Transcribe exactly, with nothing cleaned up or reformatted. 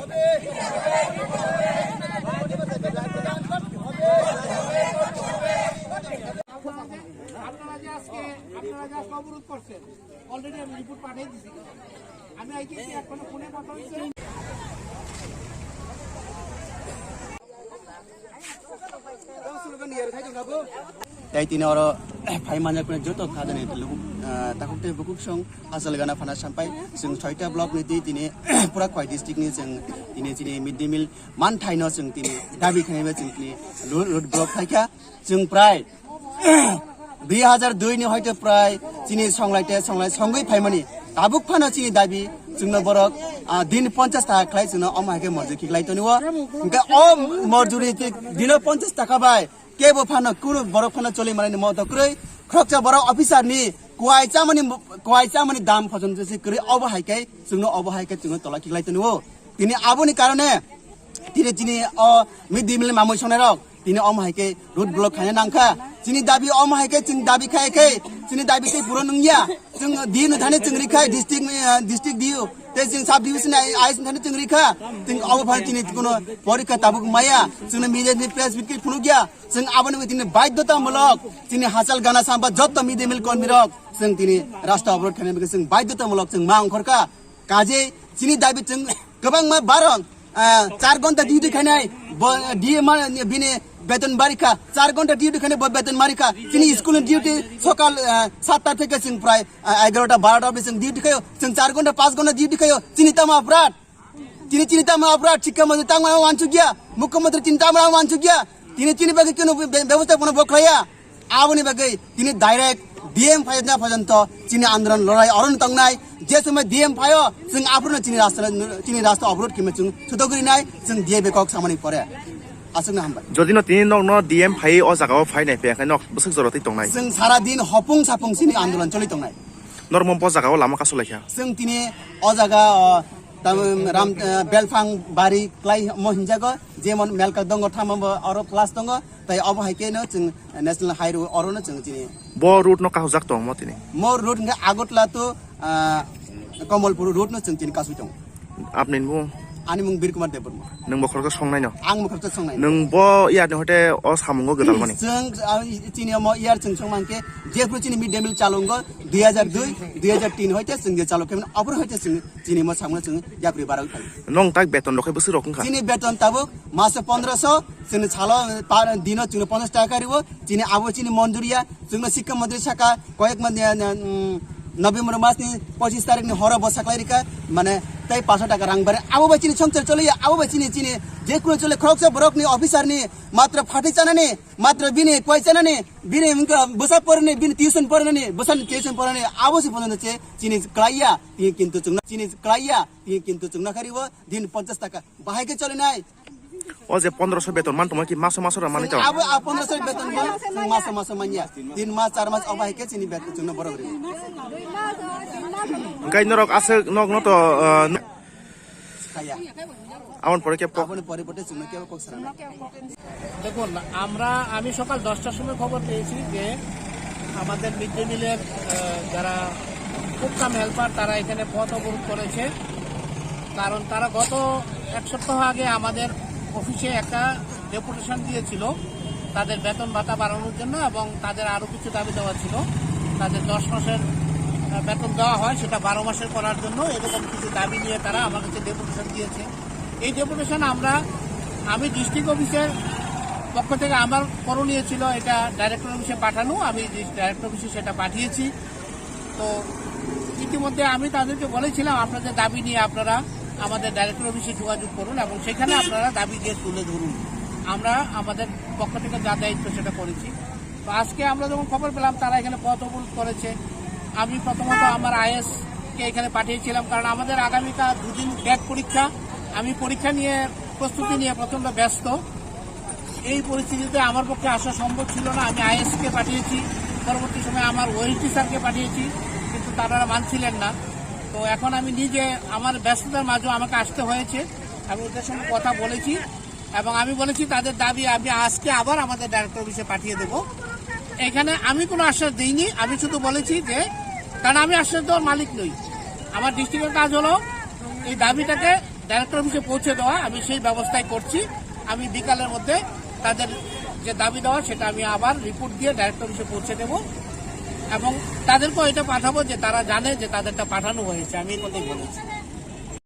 আপনারা যে আজকে, আপনারা যে আজকে অবরোধ করছেন, already আমি রিপোর্ট পাঠিয়ে দিছি। আমি আইকে কি এখনো ফোনে কথা হচ্ছে? Tei tini oro phai manjak phano joto kha jani luku, ah, takhuk tei bukhuk song Hachal gana phana sampai chwng soita block ni twi tini pura khoi district ni chwng tini chini mid day meal manthai no chwng tini dabi khainai bai chwng tini road, road block khaikha. Chwng prai dui hajar dui ni hoite prai chini songlai te songlai songwi phaimani tabuk phano chini dabi chwngno borok, ah, din ponchas taka khlai chwngno omo hai khe morjuri khiklai tonio. Hwnkhe o morjuri dino ponchas taka bai kebo phano kunu borok phano choli manani mo dokroi khoroksa borok officer ni kuai chamani, kuai chamani dam phojon se kwrwi obo hai khe chwngno obo hai khe chwngno tola khiklai tonio. Tini aboni karone tini chini o mid day meal mamui songnai rok tini omo hai khe road block khaina nangkha. Chini dabi omo hai khe chini dabi khai khe chini dabi tei puro nungya. Chwng D M thani chwng rikha district, eh, district D O tei chwng sub division ai, ai thani chwng rikha. Chwng obo phano chini kuno porikha tabuk maya. Chwngno media ni press meet khe phunukya. Chwng aboni bagwi tini baidhotamulok chini Hachal gana sampa jotto mid day meal kormi rok chwng tini rasta oborot khaina bagwi chwng baidhotamulok chwng ma ongkhorkha. Kaje chini dabi chwng kwbangma barong, ah, char ghonta duty khainai, bo, D M ma, bini beton barikha, char ghonta duty khainai, bo beton marikha. Chini school ni duty sokal, ah, satta theke chwng prai, ah, egarota barota oboni chwng duty khaio, chwng char ghonta panch ghonta duty khaio, chini tamo aprat. Chini, chini tamo aprat, sikha mantri tamo ang wansukya, mukhyamantri chini tamo ang wansukya. Tini chini bagwi kunu be-, bebosta phano bo khlaiya. Aboni bagwi tini direct D M phaina phajanto chini andolon lorai oron tongnai. Je somoi D M phaio, chwng aphuru chini rasta, chini rasta oborot khe chwng sudogri nai, chwng D M bai kok samani pore. Aswkno hambai. Jodi no tini nok no D M phai o jaga o phai nai phe, khe nok bwswk jora twi tongnai. Chwng sara din hopung sapung chini andolon choli tongnai. Normo bo jaga o lama kasu laikha. Chwng tini o jaga o, tam, ram, eh, belphang bari klai mo hinjago, jemon melka dongo thamo bo oro plus tongo, tai obo hai khe no chwng National Highway oro no chwng chini. Bo route no kahujak tong mo tini? Mo route hwnkhe Agartala to, ah, Kamalpur route no chwng chini kasui tong. Apni mung? Ani mung Bir Kumar Debbarma. Nwng bo khoroksa songnai no? Ang bo khoroksa songnai. Nwng bo iyar ni hote o samungo gwdal mani? Chwng, ah, chini mo iyar chwng song mangke, jephru chini mid day meal chalungo, dui hajar dui, dui hajar tin hoite chwng je chalok khe, apor hoite chwng chini mo samung chwng yapri barok thang. Nong tak beton rok hai bwswk rok wngkha? Chini beton tabuk maso pondroso, chini salo par dino chwngno ponchash taka kariwo, chini abo chini monjuriya, chwngno sikha mantri saka, koyek mantri, mm, November mas ni pochis tarik ni horo bo saklai rika, mane tei paso taka rang bare, abo bai chini songchar choliya, abo bai chini, chini je kuno chole khoroksa borok ni officer ni matra phatwi chanani, matra bini koi chanani, bini wngkha bwsa porani, bini tuition poranani, bwsani tuition porani, abo se pono che chini klaiya, tini kintu chwngno, chini klaiya, tini kintu chwngno khariwo din ponchash taka bahai khe cholinai. O je pondroso beton man tongma ki maso maso ra mani to? Abo a pondroso beton man maso maso manya. Tin mas, char mas obo hai khe chini beton chwngno borok ri. Hwnkhe norok aswk nok no to, uh, kaya. Aboni pore khe pok. Aboni pore pore chwngno kebo kok sarana. দেখুন, আমরা, আমি সকাল দশটার সময় খবর পেয়েছি যে আমাদের মিড ডে মিলের, আহ, যারা কুক কাম হেল্পার, তারা এখানে পথ অবরোধ করেছে। কারণ তারা গত এক সপ্তাহ আগে আমাদের অফিসে একটা ডেপুটেশন দিয়েছিল তাদের বেতন ভাতা বাড়ানোর জন্য এবং তাদের আরও কিছু দাবি দেওয়া ছিল, তাদের দশ মাসের, আহ, বেতন দেওয়া হয়, সেটা বারো মাসের করার জন্য। এরকম কিছু দাবি নিয়ে তারা আমার কাছে ডেপুটেশন দিয়েছে। এই ডেপুটেশন আমরা, আমি ডিস্ট্রিক্ট অফিসের পক্ষ থেকে আমার করণীয় ছিল এটা ডাইরেক্টর অফিসে পাঠানো, আমি ডাইরেক্টর অফিসে সেটা পাঠিয়েছি। তো ইতিমধ্যে আমি তাদেরকে বলেছিলাম, "আপনাদের দাবি নিয়ে আপনারা আমাদের ডাইরেক্টর অফিসে যোগাযোগ করুন এবং সেখানে আপনারা দাবি দিয়ে তুলে ধরুন, আমরা আমাদের পক্ষ থেকে যা দায়িত্ব সেটা করেছি।" তো আজকে আমরা যখন খবর পেলাম তারা এখানে পথ অবরোধ করেছে, আমি প্রথমত আমার আইএস কে এখানে পাঠিয়েছিলাম, কারণ আমাদের আগামীকাল দুদিন ব্যাক পরীক্ষা, আমি পরীক্ষা নিয়ে, প্রস্তুতি নিয়ে প্রচণ্ড ব্যস্ত। এই পরিস্থিতিতে আমার পক্ষে আসা সম্ভব ছিল না। আমি আইএস কে পাঠিয়েছি, পরবর্তী সময় আমার ওএসডি স্যারকে পাঠিয়েছি, কিন্তু তারা মানছিলেন না। তো এখন আমি নিজে আমার ব্যস্ততার মাঝেও আমাকে আসতে হয়েছে। আমি ওদের সঙ্গে কথা বলেছি এবং আমি বলেছি তাদের দাবি আমি আজকে আবার আমাদের ডাইরেক্টর অফিসে পাঠিয়ে দেবো। এখানে আমি কোনো আশ্বাস দিইনি, আমি শুধু বলেছি যে, কারণ আমি আশ্বাস দেওয়ার মালিক নই, আমার ডিস্ট্রিক্টের কাজ হলো এই দাবিটাকে ডাইরেক্টর অফিসে পৌঁছে দেওয়া, আমি সেই ব্যবস্থাই করছি। আমি বিকালের মধ্যে তাদের যে দাবি দেওয়া, সেটা আমি আবার রিপোর্ট দিয়ে ডাইরেক্টর অফিসে পৌঁছে দেব এবং তাদেরকেও এটা পাঠাবো যে তারা জানে যে তাদেরটা পাঠানো হয়েছে। আমি এই কথাই বলেছি।